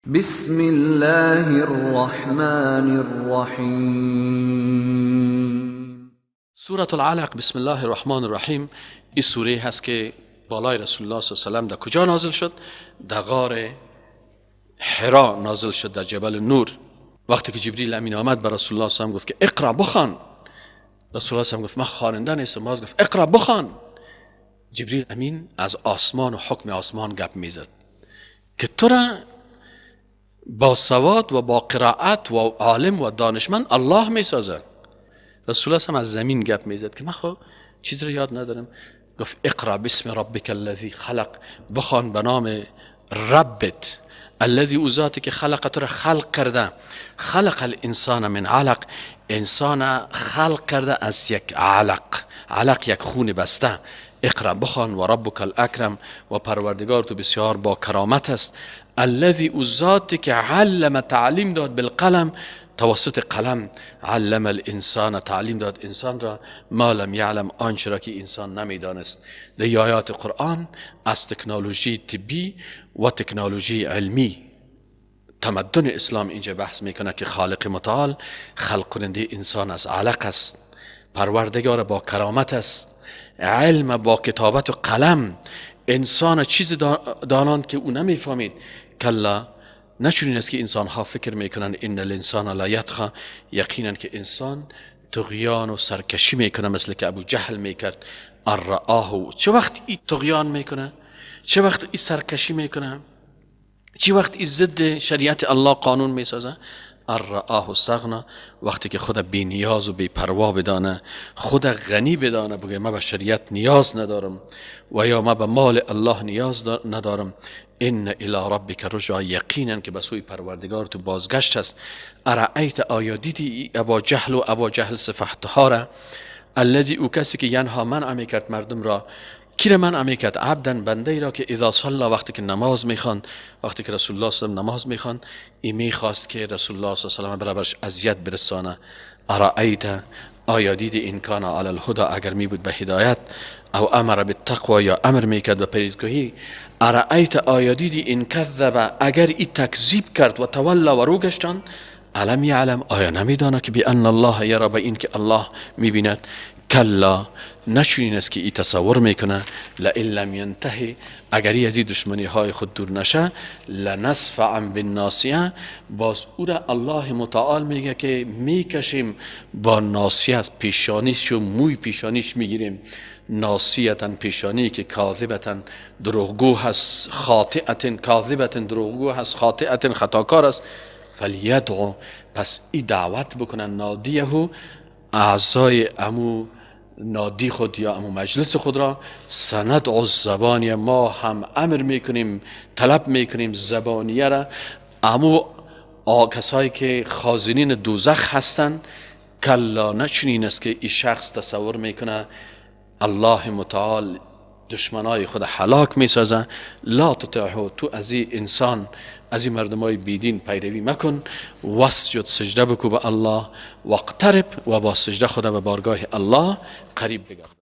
بسم الله الرحمن الرحیم. سورة العلق، بسم الله الرحمن الرحیم. این سوره هست که بالای رسول الله صلی الله علیه و سلم در کجا نازل شد؟ در غار حرا نازل شد، در جبل نور. وقتی که جبریل امین آمد به رسول الله صلی الله علیه و سلم گفت که اقرا، بخوان. رسول الله صلی الله علیه و سلم گفت من خواننده نیستم. باز گفت اقرا، بخوان. جبریل امین از آسمان و حکم آسمان گپ میزد که تو را با سواد و با قرائت و عالم و دانشمند الله میسازد. رسول الله از زمین گپ میزد که من خب چیز رو یاد ندارم. گفت اقرا باسم ربک الذی خلق، بخوان به نام ربت، الذی او ذاتی که خلق تو را خلق کرده، خلق الانسان من علق، انسان خلق کرده از یک علق، علق یک خون بسته. اقرا، بخوان، و ربک الاکرم، و پروردگار تو بسیار با کرامت است. الذی او ذاتی که علم، تعلیم داد، بالقلم، توسط قلم، علم الانسان، تعلیم داد انسان را، ما لم یعلم، آنچه را که انسان نمیدانست. در آیات قرآن از تکنولوژی طبی و تکنولوژی علمی تمدن اسلام اینجا بحث میکنه که خالق متعال خلق کننده انسان از علق است، پروردگار با کرامت است، علم با کتابت و قلم انسان چیز دانان که او نمیفهمید. کلا، نه چنین است که انسان ها فکر میکنن، ان الانسان لیطغی، یقینا که انسان طغیان و سرکشی میکنه، مثل که ابو جهل میکرد. ان رآه، چه وقت ای طغیان میکنه؟ چه وقت ای سرکشی میکنه؟ چه وقت ای ضد شریعت الله قانون میسازه؟ ان رآه استغنا، وقتی که خود بی نیاز و بی پروا بدانه، خود غنی بدانه، بگه من به شریعت نیاز ندارم و یا من به مال الله نیاز ندارم. ان الی ربک الرجعی، یقینا که به سوی پروردگار تو بازگشت است. ارأیت، آیا دیدی ابا جهل و ابا جهل سفهتها، الذی او کسی که ینها، منع میکرد مردم را. کی را منع میکرد؟ عبدا، بنده ای را که اذا صلی، وقتی که نماز میخوان، وقتی که رسول الله صلی الله علیه و نماز میخوان، ای میخواست که رسول الله صلی الله علیه و برابرش اذیت برسانه. ارأیت، آیا دیدی، ان کان علی الهدی، اگر می بود به هدایت، او امر بالتقوی، یا امر میکرد به پرهیزگاهی. ارأیت، آیا دیدی، ان کذب، اگر ای تکذیب کرد، و تولی، و رو گشتان. الم یعلم، آیا نمیدانه که بان الله یری، به این که الله میبیند. کلا، نه چنین است که ای تصور میکنه. لئن لم ینتهی، اگر ای از این دشمنی های خود دور نشه، لنسفعا بالناصیه، باز او را الله متعال میگه که میکشیم با ناصیه، از پیشانیش و موی پیشانیش میگیریم. ناصیة، پیشانی که کاذبة، دروغگو هست، خاطئة، کاذبة، دروغگو هست، خاطئة، خطاکار است. فلیدع، پس ای دعوت بکنن، نادیه، اعضای امو نادی خود یا امو مجلس خود را. سندع الزبانیه، ما هم امر میکنیم، طلب میکنیم زبانیه را، امو کسایی که خازنین دوزخ هستند. کلا، نه چنین است که این شخص تصور میکنه الله متعال دشمنای خود هلاک میسازه. لا تطعه، تو از این انسان، از این مردمای بیدین پیروی مکن. واسجد، سجده بکو به الله، واقترب، و با سجده خود به بارگاه الله قریب بگرد.